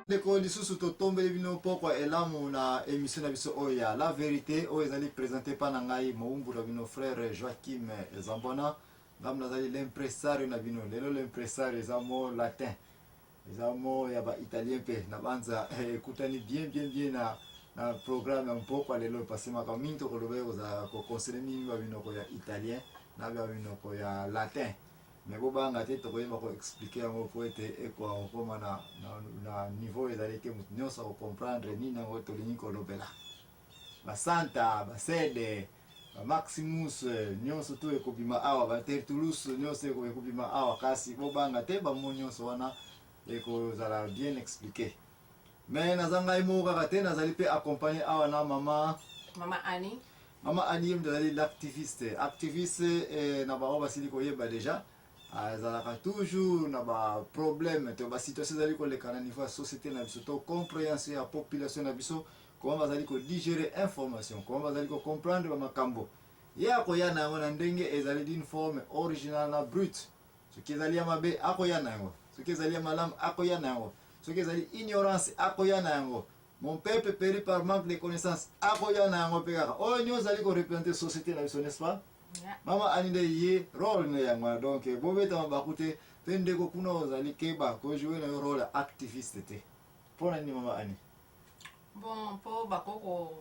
Ndeko lisusu totombeli bino pokwa elamu na emission na biso oyo ya La Verite oyo ezali presente pa na ngai mowumbu na bino frère Joachim Zambwana. Ngambo nazali l'impresario na bino. Lelo l'impresario eza mot latin. Eza mot ya ba italien mpe na banza ekutani bien bien bien na na programme ya mpokwa lelo parce makambo mingi tokoloba ekozala kokonsele mingi ba minoko ya italien na ba minoko ya latin. Mais bobanga te, tokoyeba ko expliquer yango mpo ete ekoka kokoma na, na, na niveau ezali ke moto nyonso akocomprendre nini yango tolingi kolobela. Basanta, basede, bamaximus nyonso to ekobima awa, batertulus nyonso ekobima awa, kasi bobanga te, bamo nyonso wana ekozala bien expliqué. Mais naza ngai moko kaka te, nazali mpe accompagné awa na mama Mama Annie. Mama Annie ye moto azali l'activiste. Activiste eh, na bango basili koyeba déjà azalaka toujours na ba problème to ba situation ezali koleka na niveau ya société na biso to compréhension ya population na biso, comment bazali kodigérer information, comment bazali kocomprendre bamakambo ye akoya na yango na ndenge ezali d'une forme originale na brute. Soki ezali ya mabe akoya na yango, soki ezali ya malamu akoya na yango, soki ezali ignorance akoya na yango. Mon peuple périt par manque de connaissance akoya na yango mpe kaka oyo nyonso azali korepresente société na biso, n'est-ce pas? Yeah. Mama Ani nde ye role na yango wana, donc bobeta mabaku te mpe ndeko kuna ozali keba kojoue na yo role ya activiste te. Mpo na nini mama Ani? Bon, mpo bakoko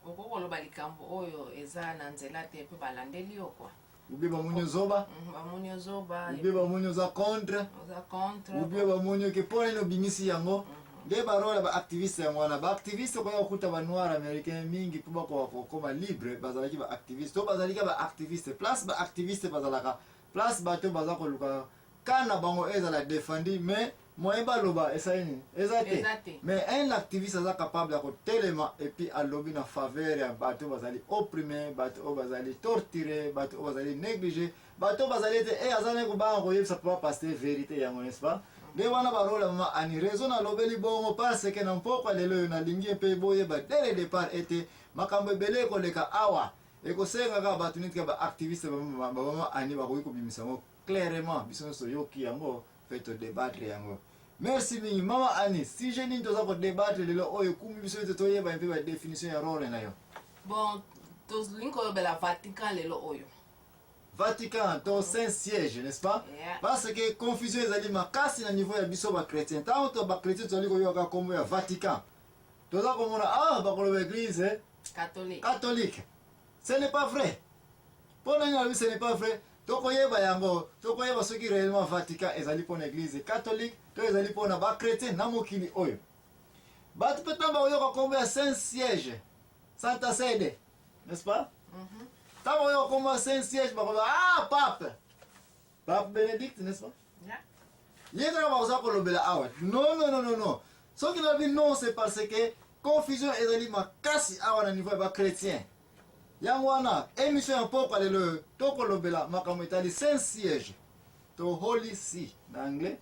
okoki koloba likambo oyo eza na nzela te mpe balandeli yo kwa. Ubie bamoni yo zoba, Bamoni yo zoba, ubie bamoni oza contre, oza contre, ubie bamoni yo ke mpo nini obimisi yango. Nde barole ya baactiviste yango wana. Baactiviste okoya kokuta banoir américain mingi mpo bakoka kokoma libre, bazalaki baactiviste to bazalaki baactiviste. Place baactiviste bazalaka, place bato baza koluka ka na bango ezala défendu, mais moyen baloba esali nini eza te. Eza te. Mais un activiste aza capable ya kotelema et puis alobi na faveur ya bato bazali opprimé, bato oyo bazali torturé, bato oyo bazali négligé, bato oyo bazali ete e aza naye kobanga koyebisa papa pasteur vérité yango, n'est-ce pas? Nde wana barole ya mama Ani. Raison nalobeli bongo parce que na mpokwa lelo oyo nalingi mpe boyeba dès le départ ete makambo ebele ekoleka awa ekosenga kaka bato neti ka baactiviste bamama Ani bakoki kobimisa yango clairement, biso nyonso toyoki yango mpe todébattre yango. Merci mingi mama Ani. Sujet nini toza kodébattre lelo oyo ekumbi biso ete toyeba mpe badéfinition ya role na yo? Bon, tolingi kolobela Vatican lelo oyo. Vatican to Saint Siège, n'est-ce pas? Yeah. Parce que confusion ezali makasi na niveau ya biso bachrétien. Ntango to bachrétien tozali koyoka kombo ya Vatican, toza komona ah bakoloba église catholique. Catholique. Ce n'est pas vrai. Mpo na nini nalobi ce n'est pas vrai? Tokoyeba yango, tokoyeba soki réellement Vatican ezali mpona église catholique to ezali mpona bachrétien na mokili oyo. Bato mpe ntango bakoyoka kombo ya Saint Siège, Santa Sede, n'est-ce pas? Ntango oyoka kombo ya Saint Siège, bakoloba ah pape, pape Bénédicte, n'est-ce pas? Yeah. Ye kaka bakoza kolobela awa. Non, non, non, non, non. Soki nalobi non, c'est parce que confusion ezali makasi awa na niveau ya bachrétien. Yango wana émission ya pokwa lelo oyo tokolobela makambo etali Saint Siège to Holy See na anglais,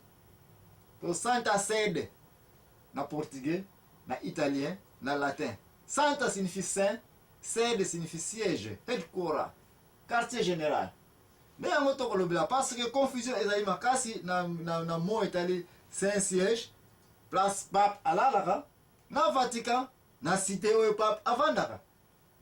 to Santa Sede na portugais, na italien, na latin. Santa signifie saint, sede signifie siège, headquarter, quartier général. Nde yango tokolobela parce que confusion ezali makasi na mot etali Saint Siège, place pape alalaka, na Vatican, na cité oyo pape avandaka.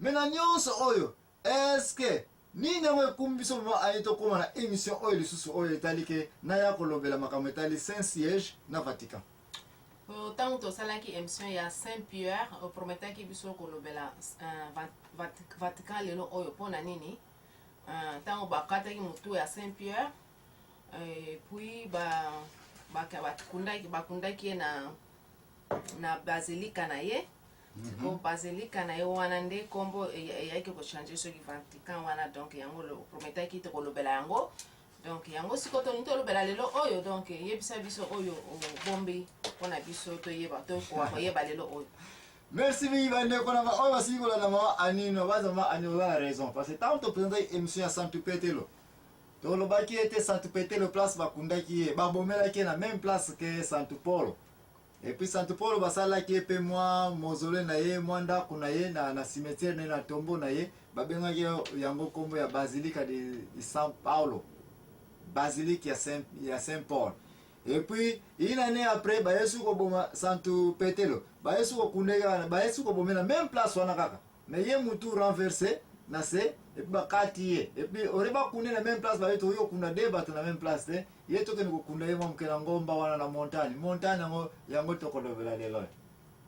Me na nyonso oyo, est-ce nini yango ekumbi biso mama aye tokóma na émission oyo lisusu oyo etali ke naya kolobela makambo etali Saint Siège na Vatican? Ntango tosalaki émission ya Saint Pierre, oprometaki biso kolobela Vatican lelo oyo. Mpo na nini? Ntango bakataki motu ya Saint Pierre et puis bakundaki ye na basilika na ye. Siko basilika na ye wana nde nkombo eyaki kochange soki Vatican wana. Donc yango oprometaki tokolobela yango. Donc yango sikoyo tolingi tolobela lelo oyo. Donc yebisa biso oyo obombi mpona biso toyeba, tokoka koyeba lelo oyo. Merci mingi bandeko na baoyo basili kolanda mama Anino. Baza mama Ani oza na raison parce que ntango topresentaki émission ya Santu Petelo, tolobaki ete Santu Petelo, place bakundaki ye, babomelaki ye na même place ke Santu Polo. Et puis Santu Polo basalaki ye mpe mwa mausolée na ye, mwa ndako na ye na cimetière na ye, na tombeau na ye, babengaki yango nkombo ya Basilica de San Paulo, basilique ya Saint Paul. Et puis une année après baye su koboma santu Petelo, baye su kokunda ye kaka, baye su koboma ye na meme place wana kaka, mais ye mutu renverse na se et puis bakati ye, et puis ore bakunda ye na meme place, baye tokoki kokunda de bato na meme place te, ye tokende kokunda ye mwa moke na ngomba wana na montagne, montagne yango yango tokolobela lelo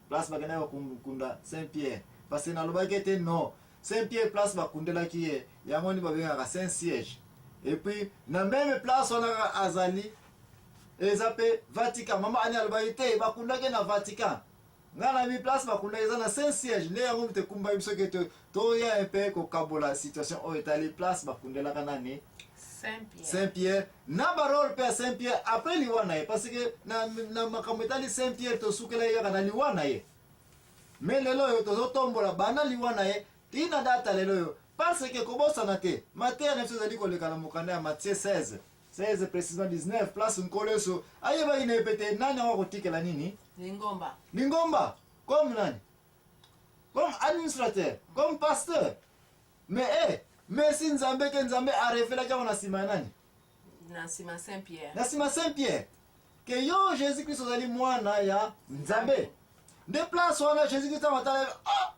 place bakendaki kokunda Saint Pierre, parce que nalobaki ete non Saint Pierre place bakundelaki ye yango nde babengaka Saint Siège et puis na meme place wana kaka azali eza mpe Vatican. Mama Ani alobaki te bakundaki na Vatican, ngai na mi place bakundaki eza na Saint Siège, nde yango moto ekumbaki biso ke toya mpe kokabola situation oyo etali place bakundelaka nani Saint Pierre na barole mpe ya Saint Pierre après liwa na ye, parce que na, na makambo etali Saint Pierre tosukelaki kaka na liwa na ye. Mais lelo oyo tozotombola banda liwa na ye ti na data lelo oyo, parce que kobosana te mateya na biso ezali koleka na mokanda ya Matthieu 16 16 précisément 19 place Nkolo Yesu ayebaki na ye mpe te nani yango akotikela nini lingomba, lingomba comme nani, comme administrateur, comme pasteur. Mais eh, merci Nzambe ke Nzambe arevelaki yango na nsima ya nani? Na nsima Saint Pierre. Na nsima Saint Pierre ke yo Jésus Christ ozali mwana ya Nzambe. Nde place wana Jésus Christ ntango atala, ah,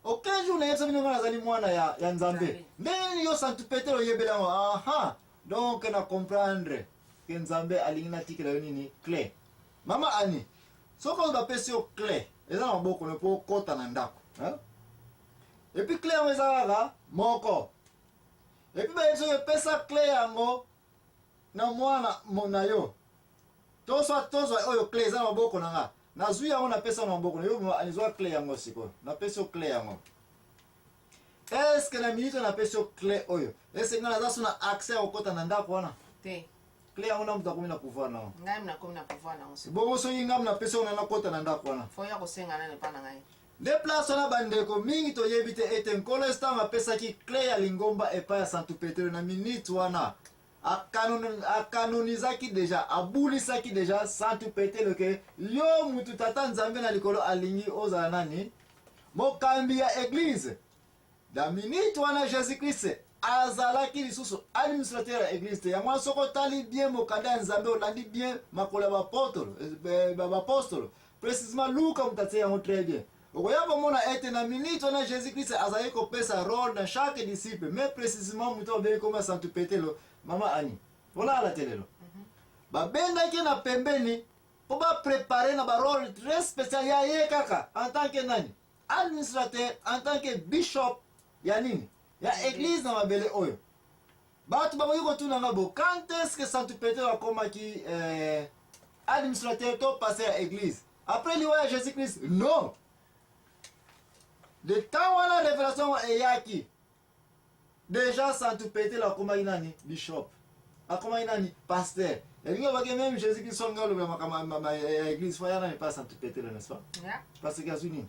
aucun jour nayebisa bino ngai nazali mwana ya Nzambe. Ndenge nini yo Santu Petelo oyebeli yango? Aha, donc na comprendre ke Nzambe alingi natikela yo nini? Clé. Mama Annie, soki oyo bapesi yo clé eza na maboko no mpo okota na ndako, hein? Et puis clé yango eza kaka moko. Et puis bayebisi yo epesa clé yango na mwana na yo, tozwa tozwa oyo clé eza na maboko na nga, nazwi yango napesa na maboko na yo, ezwa clé yango sikoyo, napesi yo clé yango. Est-ce que na minute napesi yo clé oyo, est-ce que nga naza so na accès ya kokota na ndako wana? Te. Clé yango na moto akomi na pouvoir na yango. Ngai nakomi na pouvoir na yango. Bongo soki ngai napesi yango na nakota na ndako wana, fo ya kosenga nani epa na ngai? Nde place wana bandeko mingi toyebi te ete Nkolo Yesu ntango apesaki clé ya lingomba epai ya Santu Petelo na minute wana akanonizaki deja, abulisaki deja Santu Petelo ke yo mutu Tata Nzambe na likolo alingi ozala nani? Mokambi ya eglise. Na minute wana Jésus Christ azalaki lisusu administrateur ya eglise te. Yango wana soki otali bien mokanda ya Nzambe, olandi bien makolo ya bapostolo, précisément Luka moto atie yango très bien, okoya komona ete na minute wana Jésus Christ azalaki kopesa role na chaque disciple, mais précisément moto abengi koma Santu Petelo. Mama Annie, olala te lelo, babendaki na pembeni mpo baprépare na barole très spécial ya ye kaka en tant que nani? Administrateur, en tant que bishop ya nini? Ya église na mabele oyo. Bato bakoki kotuna nga bo, quand est-ce que Santu Petelo akomaki administrateur to pasteur ya église? Après liwa ya Jésus Christ? Non. De temps wana révélation eyaki, déjà Santu Petelo akomaki nani? Bishop. Akomaki nani? Pasteur. Elingi olobaki même Jésus Christ songa olobela makambo ya église, fo ya nani? Pas Santu Petelo, n'est-ce pas? Yeah. Parce que azwi nini?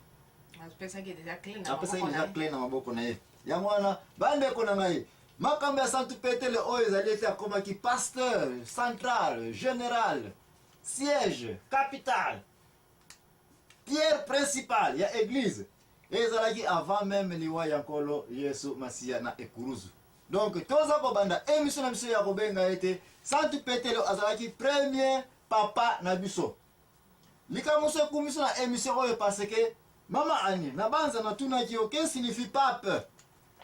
Apesaki déjà clé na apesaki maboko déjà na ye. Clé na maboko na ye. Yango wana bandeko na ngai, makambo ya Santu Petelo oyo ezali ete akomaki pasteur central, général, siège capital, pierre principale ya église, ezalaki avant même liwa ya Nkolo Yesu Masiya na ekuruzu. Donc toza kobanda émission na biso ya kobenga ete Santu Petelo azalaki premier papa na biso. Likambo mosusu ekumi biso na émission oyo, parce que mama Annie, na banza natunaki yo que signifie pape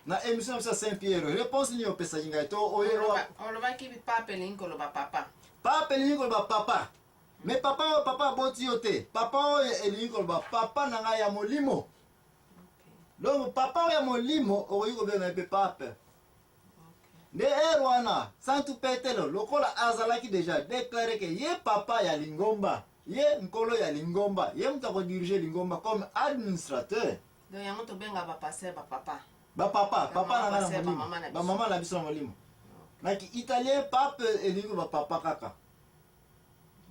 na émission na biso ya Saint Pierre, réponse nini opesaki ngai to oyo? Olobaki pape elingi koloba papa. Pape elingi koloba papa, mais papa oyo papa aboti yo te, papa oyo elingi koloba papa na ngai ya molimo. Donc papa oyo ya molimo okoki kobenga ye mpe pape. Nde ere wana Santu Petelo lokola azalaki deja déclaré ke ye papa ya lingomba, ye nkolo ya lingomba, ye moto akodirige lingomba comme administrateur. Donc yango tobenga bapasteur bapapa. Bapapa, papa na ngai na pasteur, molimo, bamama na biso. Bamama na biso na molimo. Na ki-italien pape elingi koloba papa kaka.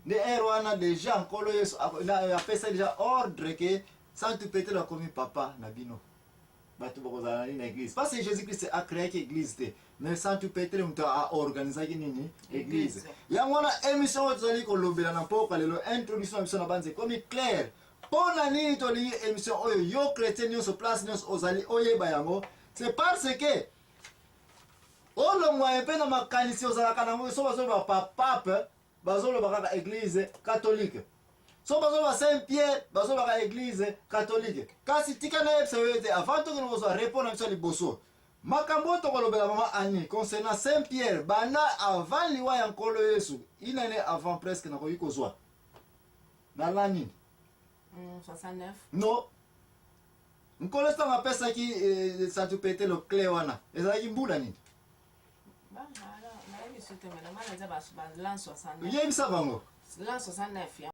Nde ere wana deja Nkolo Yesu apesa deja ordre ke Santu Petelo akomi papa na bino. Bato bakozala na nini na église? Parce que Jésus Christ acréaki église te, mais Santu Petelo moto aorganisaki nini? Église. Église. Yango wana émission oyo tozali kolobela na mpoka lelo, introduction na biso na banza ekomi claire mpo na nini tolingi émission oyo. Yo chrétien nyonso, place nyonso ozali, oyeba yango. C'est parce que olongwa ye mpe na makanisi ozalaka nango so bazoloba pape. bazoloba kaka église catholique. So bazoloba Saint Pierre, bazolobaka église catholique. Kasi tika nayebisa yo ete avant tokende kozwa repos na biso ya liboso, makambo oyo tokolobela, mama Ani, concernant Saint Pierre, banda avant liwa ya Nkolo Yesu, une année avant presque, nakoki kozwa na la nini? 69. No, Nkolo ntango apesaki Santu Petelo clé wana, ezalaki mbula nini? Bon, alors nayebi so te, mais namana eza l'an 69. Yebisa bango. L'an 69.